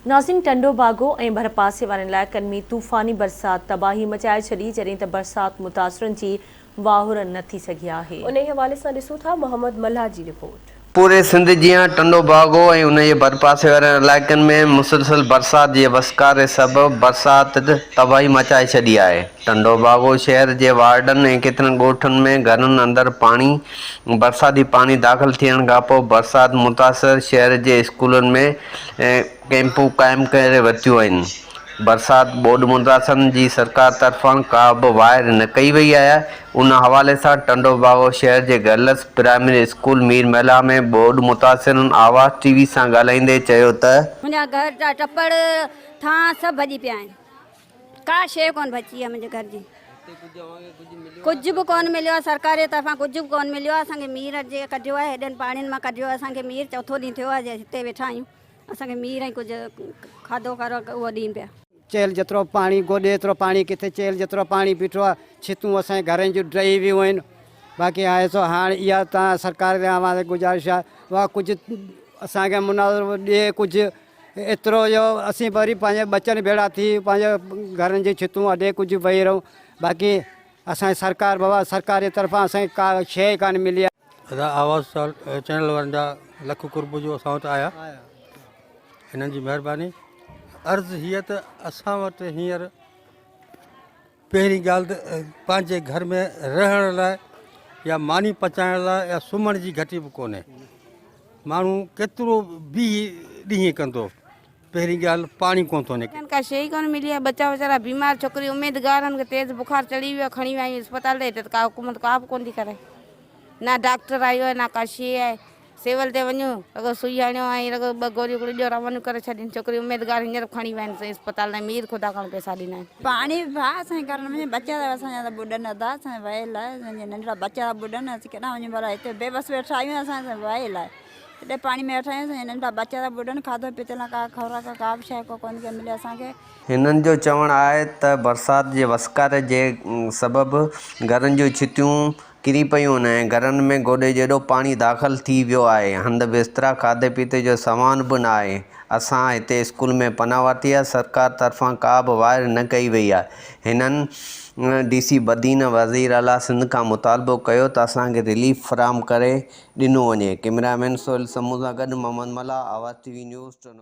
ناظرين ٽنڊوباگو ۽ ڀرپاسي وارن علائقن ۾ طوفاني برسات تباهي مچائي ڇڏي جڏهن ته برسات متاثرن جي واهر نه ٿي سگهي آهي. انهي حوالي سان ڏسون ٿا محمد ملاح جي رپورٽ. پوري سنڌ جيان ٽنڊوباگو ۽ ان جي ڀرپاسي وارن علائقن ۾ مسلسل برسات جي وسڪاري سبب برسات تباهي مچائي ڇڏي آهي. ٽنڊوباگو شهر جي وارڊن ۽ ڪيترن ڳوٺن ۾ گهرن اندر پاڻي برساتي پاڻي داخل ٿيڻ کانپوء برسات متاثر شهر جي اسڪولن ۾ ڪئمپون قائم ڪري ورتيون آهن. برسات ٻوڏ متاثرن جي سرڪار طرفان ڪا به واهر نه ڪئي وئي آهي. ان حوالي سان ٽنڊوباگو شهر جي girls primary school Mir Mallah ۾ ٻوڏ متاثرن آواز ٽي وي سان ڳالهائيندي چيو ته. منهنجا گهر جا ٽپڙ ٿانء سڀ ڀڄي پيا آهن. ڪا شيء ڪونه بچي آهي منهنجي گهر جي. ڪجهه به ڪونه مليو آهي سرڪار جي طرفان ڪجهه به ڪونه مليو آهي اسان کي مير جي ڪڍيو آهي هيڏن پاڻين مان ڪڍيو آهي اسان کي مير چوٿون ڏينهن ٿيو آهي هتي ويٺا آهيون اسان کي مير ۽ ڪجهه کاڌو خوراڪ اهو ڏين پيا. چيلهه جيترو پاڻي گوڏي جيترو پاڻي ڪٿي چيلهه جيترو پاڻي بيٺو آهي ڇتون اسان جي گهرن جون ڊهي ويون آهن باقي آهي سو هاڻ اها تان سرڪار کي اوهان کي گذارش آهي اها ڪجهه اسان کي مناظرو ڏي ڪجهه ايترو جو اسين وري پنهنجي ٻچن ڀيڙا ٿي پنهنجي گهرن جون ڇتون اڏي ڪجهه ويهي رهون باقي اسان جي سرڪار بابا سرڪار جي طرفان اسان کي ڪا شيء ڪانه ملي آهي. ادا آواز چينل وارن جا لک قرب جو اسان وٽ آيا هنن جي مهرباني عرض هيء ته اسان وٽ هينئر پهرين ڳالهه ته پنهنجي گهر ۾ رهڻ لاء يا ماني پچائڻ لاء يا سمهڻ جي گهٽي به ڪونهي ماڻهو ڪيترو بيهي ڏينهن ڪندو پهرين ڳالهه پاڻي ڪونه ٿو نڪري. ڪا شيء ئي ڪونه ملي آهي ٻچا ويچارا بيمار ڇوڪري اميدگار هن کي تيز بخار چڙهي ويو آهي کڻي ويا آهيون اسپتال تي هتي ته ڪا حڪومت ڪا به ڪونه ٿي ڪري نه ڊاڪٽر آيو آهي نه ڪا شيء آهي سول تي وڃون رڳو سوئي هڻيو ۽ رڳو ٻه گوريون گهڙي ڏيو روانو ڪري ڇڏين ڇوڪري اميدگار هينئر به کڻي ويا آهن اسپتال تائين مير خدا کان پئسا ڏنا آهن. پاڻي به ڀاء اسان جي گهرن ۾ ٻچا ته اسان جا ته ٻڏن ادا اسان جا ويل آهي اسان جا ننڍڙا ٻچا ٿا ٻڏن اسين ڪيڏانهن وڃون ڀلا هتي بي وس ويٺا آهيون اسان سان ويل آهي هيڏي پاڻي ۾ ويٺا آهيون اسان جا ننڍڙا ٻچا ٿا ٻڏن کاڌو پيتو نه ڪا خوراڪ ڪا به شيء ڪو ڪونه ٿي ملي اسان کي. هنن جو چوڻ آهي ته برسات جي وسڪاري جي سبب گهرن جون ڇتيون ڪري پيون آهن ۽ گهرن ۾ گوڏي جيڏو پاڻي داخل ٿي ويو آهي، هنڌ بسترا، کاڌي پيتي جو سامان به نه آهي، اسان هتي اسڪول ۾ پناهه ورتي آهي، سرڪار طرفان ڪا به واهر نه ڪئي وئي آهي، هنن ڊي سي بدين وزير اعليٰ سنڌ کان مطالبو ڪيو ته اسان کي رليف فراهم ڪري ڏنو وڃي، ڪئميرا مين سهيل سمون سان گڏ Muhammad Mallah, Awaz T V news, Tando.